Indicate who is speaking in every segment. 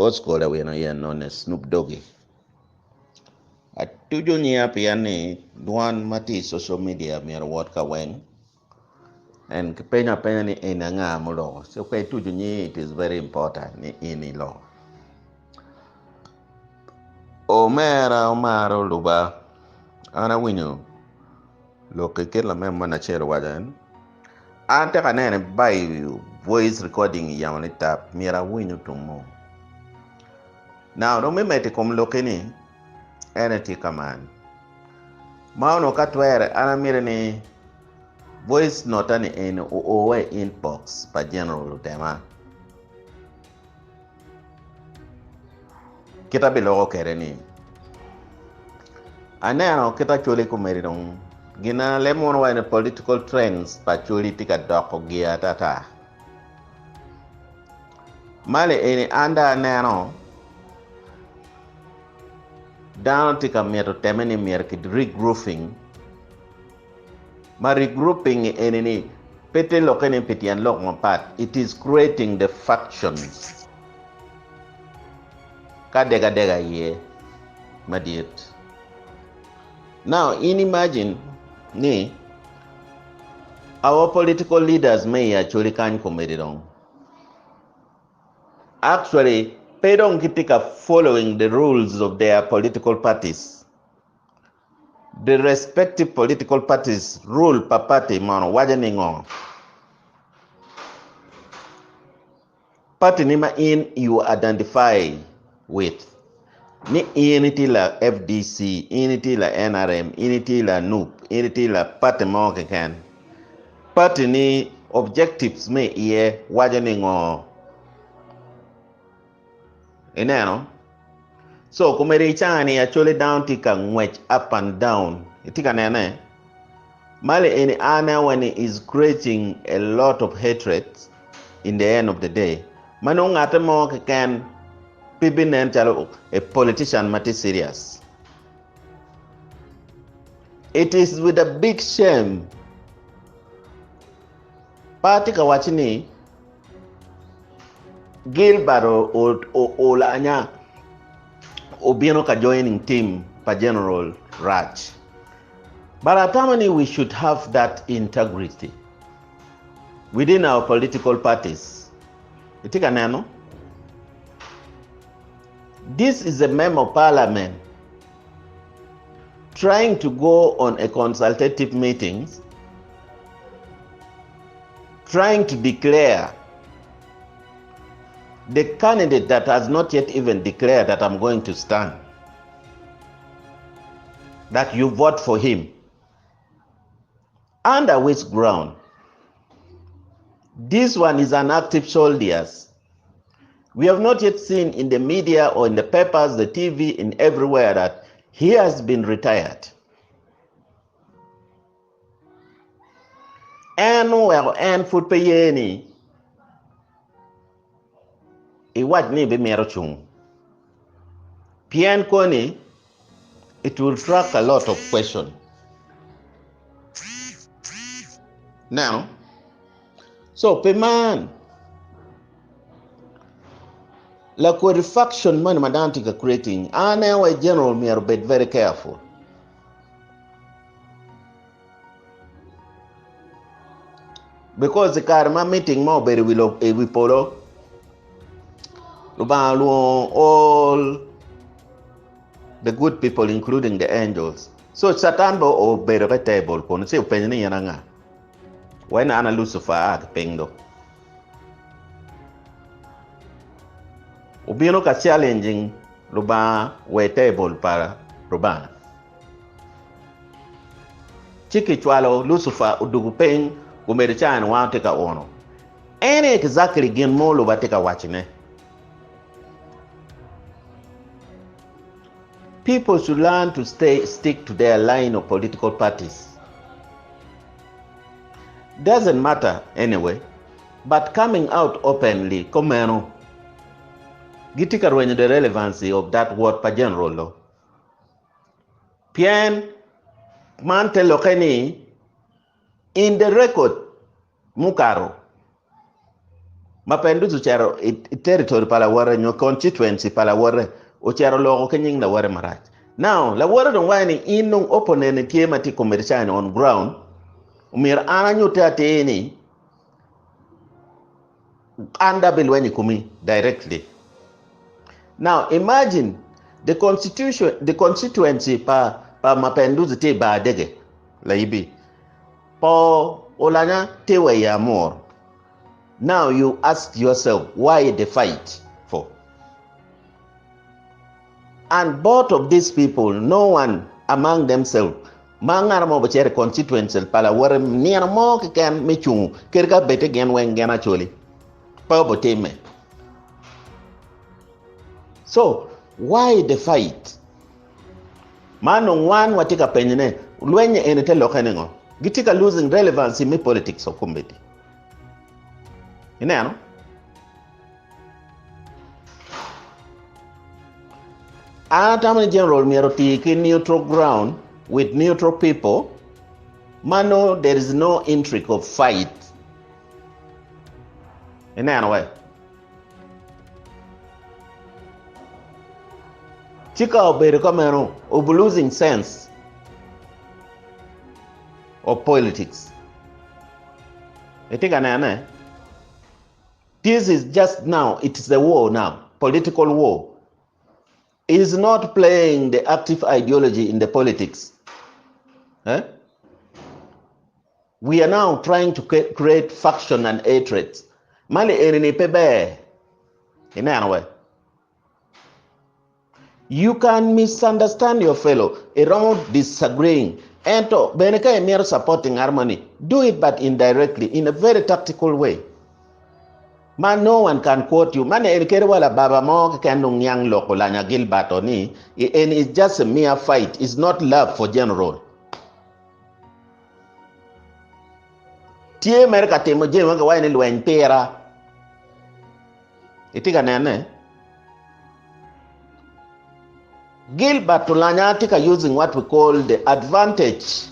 Speaker 1: Bosco lawino yen none Snoop Doggy. Atuco nyinga pien ni dwan ma tye i social media myero owot ka weng and kipenyo apenya ni eni anga muloko so ka ituco nyingi it is very important ni in iloko. Omera omaro luba an awinyo lok ki kit lamem moni acel owaco en an tek anene by voice recording i yamo ni tap myero awiny otumo. Now dong me medo i kom lokki ni en aye tye ka man ma onongo ka twere an amito ni voice note ni eni oo wa i inbox pa General Otema kit abiloko kwede ni aneno kit Acholi komedi dong gin leb munu waco ni political trends pa Acholi tye ka doko gear atata. Mali eni an dong aneno dano tye ka mito teme ni myero ki regrouping ma regrouping eni ni pe te lokke ni pi tyen lok mapat it is creating the factions ka adegadega iye madit. Now in imagine ni our political leaders me i Acholi kany komedi dong actually pe dong gitye ka following the rules of their political parties. The respective political parties rule pa party mono waco ni ngo? Party ni ma in you identify with ni in itye la FDC, in itye la NRM, in itye la NUP, in itye la party mo keken. Party ni objectives me iye waco ni ngo? Ineno? So komedi icanga ni Acholi down tye ka ngwec up and down. Itye ka nene? Mali eni ane weni is creating a lot of hatred in the end of the day. Ma nongo ngate mo keken pe binen calo a politician ma tye serious. It is with a big shame. Pe atye ka waco ni Gilbert Oulanya obino ka joining team pa General rac. But atamo ni we should have that integrity within our political parties. Itye ka neno? This is a member of parliament trying to go on a consultative meetings trying to declare the candidate that has not yet even declared that I'm going to stand, that you vote for him. Under which ground? This one is an active soldier. We have not yet seen in the media or in the papers, the TV, in everywhere that he has been retired. En oweko en pud pe ye ni iwac ni ibimito cung pien koni it will track a lot of question. Neno? So pi man lakodi faction moni ma dano tye ka creating an aneno wai general myero obed very careful. Because i kare ma meeting mo obedo i wi polo, Lubanga olwongo all the good people including the angels. So Satan bo obedo ka table kunu ci openyo ni in anga? Wai an a Lucifer aa ki piny do. Obino ka challenging Lubanga wa i table pa Lubanga. Ci kicwalo Lucifer odugu piny omedo caa ni wan tye ka uno. En exactly gin mo Luba tye ka wacone. People should learn to stay, stick to their line of political parties. Doesn't matter anyway, but coming out openly komeno gitye ka rwenyo the relevancy of that word pa General lo. Pien man te lokke ni in the record mukato. Mapenduzi ocito i territory pa lawote nyo constituency pa lawote ocito oloko ki nying lawote marac. Now lawote dong waco ni in dong opponent ni tye ma tye i komiti ca ni on ground omyero an anyutte atir ni an dong abilwenyo i komi directly. Now imagine the constitution the constituency pa pa Mapenduzi tye i bar dege laibi po Olanya tye wa i Amur. Now you ask yourself why the fight for? And both of these people, no one among themselves ma ngat mo bicito i constituency pa lawote nino mo keken me cungo kadi ka bed gin weng gin acholi pe obitimme. So why the fight? Man dong wan watye ka penyone lweny eni te lokke ni ngo? Gitye ka losing relevancy me politics of kombeddi. Ineno? An atamo ni general myero oti ki neutral ground with neutral people ma no there is no intrigue of fight. Ineno we? Ci ka obedo ka meno, obu losing sense of politics. Itye ka nene? This is just now, it is a war now, political war. Is not playing the active ideology in the politics. Eh? We are now trying to create faction and hatred. Mali eni ni pe ber. Ineno we? You can misunderstand your fellow. Iromo disagreeing. Ento, bene ka imito supporting harmony, do it but indirectly, in a very tactical way. Ma no one can quote you. Man en kede wala baba mo keken dong niang lok Olanya Gilbert ni, en is just a mere fight. It's not love for general. Tye mere ka timo jami ma giwaco ni lweny pira. Itye ka nene? Gilbert Olanya tye ka using what we call the advantage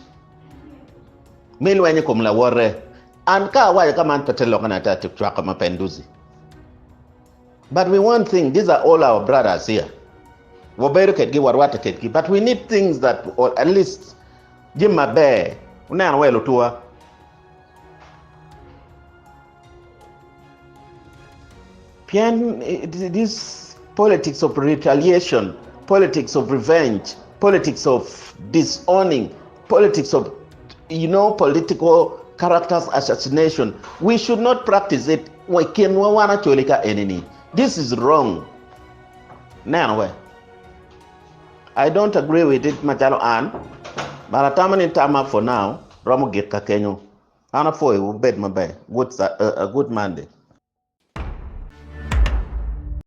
Speaker 1: me lweny i kom lawote. An ka awaco ka man pe te lokke ni ate atye cwako Mapenduzi. But we want things, these are all our brothers here. Wabedo kedgi, warwatte kedgi, but we need things that, or at least jami maber. Wuneno wa lutuwa. Pien this politics of retaliation, politics of revenge, politics of disowning, politics of, you know, political characters assassination, we should not practice it. Wa kinwa wan acholi ka enini. This is wrong. Neno we. I don't agree with it macalo an, but atamo ni tama for now romo gik ka kenyo. An apwoyo wubed maber. Good, uh, a good Monday.